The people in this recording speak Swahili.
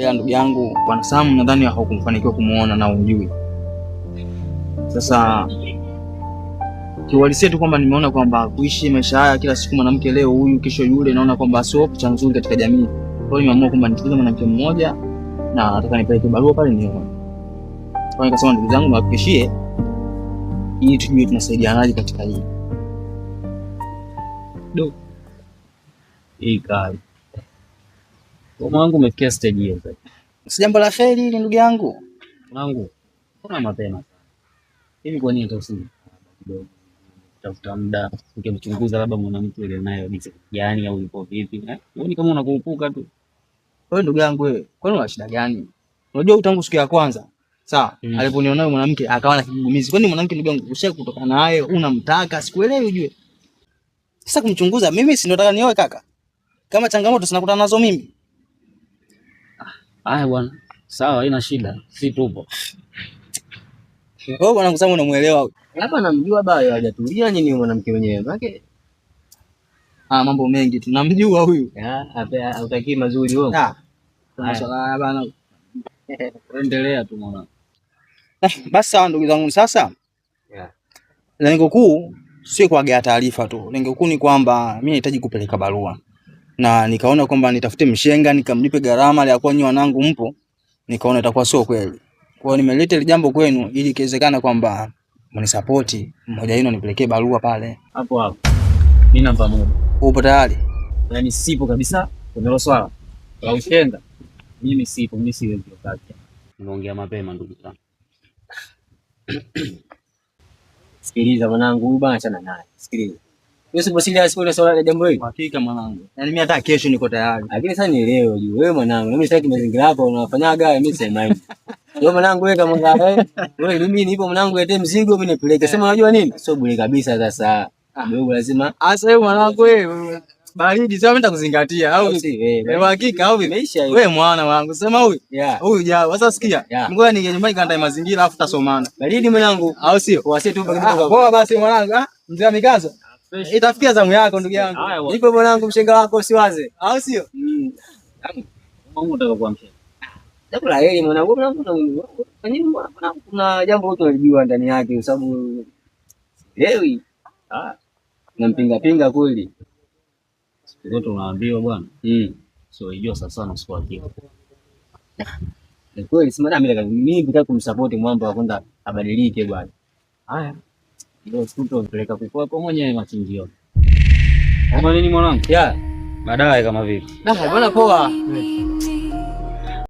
Ila ndugu yangu Bwana Sam nadhani haukumfanikiwa kumuona na umjui. Sasa kiuhalisia tu kwamba nimeona kwamba kuishi maisha haya kila siku mwanamke leo huyu kesho yule, naona kwamba sio picha nzuri katika jamii. Kwa hiyo nimeamua kwamba nitulize mwanamke mmoja na nataka nipeleke barua pale nione. Kwa hiyo nikasema ndugu zangu niwahakikishie ili tujue tunasaidianaje katika hii. Do. Hii kali. Mwanangu umefikia stage hiyo sasa. Si jambo la kheri hili ndugu yangu. Mwanangu, mbona mapema sana? Hivi kwa nini hata usi kidogo tafuta muda ukimchunguza labda mwanamke yule naye jinsi gani au yuko vipi? Eh? Huoni kama unakurupuka tu? Wewe ndugu yangu wewe, kwani una shida gani? Unajua tangu siku ya kwanza, sawa, aliponiona yule mwanamke akawa na kigugumizi. Kwani mwanamke ndugu yangu ushaye kutoka naye, unamtaka, sikuelewi ujue. Sasa kumchunguza mimi si ndo nataka nioe kaka. Kama changamoto sinakutana nazo mimi. Haya bwana. Sawa, haina shida. Si tupo. Wewe bwana kusema unamuelewa huyu. Hapa namjua bado hajatulia nini mwanamke mwenyewe. Maana Ah, mambo mengi tunamjua huyu. hautakii mazuri wewe. Ah. Masuala haya bana. Endelea tu mwanangu. Basi sawa ndugu zangu sasa. Yeah. Lengo kuu sio kuaga taarifa tu. Lengo kuu ni kwamba mimi nahitaji kupeleka barua. Na nikaona kwamba nitafute mshenga nikamlipe gharama ya kuwa nyinyi wanangu mpo, nikaona itakuwa sio kweli. Kwa hiyo nimeleta ile jambo kwenu ili ikiwezekana kwamba mnisapoti mmoja wenu nipelekee barua pale. Hapo hapo. Mimi namba moja. Upo tayari? Yaani sipo kabisa kwenye hilo swala la ushenga. Mimi sipo, mimi siwezi kazi. Nimeongea mapema ndugu zangu. Sikiliza mwanangu, huyu bwana achana naye. Sikiliza. Wewe usipo serious kwa swala la jambo hili. Hakika mwanangu. Yaani mimi hata kesho niko tayari. Lakini sasa nielewe juu wewe mwanangu, mimi sitaki mazingira yako unafanyaga, mimi sema hivi. Wewe mwanangu wewe kama wewe, wewe mimi nipo mwanangu, letee mzigo mimi nipeleke. Sema unajua nini? Sio bure kabisa sasa. Dogo lazima. Asa wewe mwanangu wewe baridi sasa mimi nitakuzingatia au Si wewe. Hakika au Imeisha hiyo. wewe mwana wangu sema huyu. Huyu jao. Sasa sikia. Ngoja nije nyumbani kaandae mazingira afu tutasomana. Baridi mwanangu. Au sio? Wasie tu kidogo. Poa basi mwanangu. Ah, mzee wa mikazo. Itafikia zamu yako ndugu yangu. Nipo mwanangu, mshenga wako usiwaze. Au sio? Mungu nataka kuwa mshenga. Jambo la heri mwanangu, mwanangu, mwanangu, kuna jambo wote walijua ndani yake kwa sababu sielewi. Ah, nampinga pinga kweli. Siku zote unaambiwa bwana. Sio ijua sasa sana siku yake. Ni kweli sema mimi nataka kumsupport mwamba wa kwenda abadilike bwana. Haya. Ndio siku tumpeleka kwa mwenyewe machinjio. Kama nini mwanangu? Yeah. Baadaye kama vipi? Nah, bwana poa. Mimi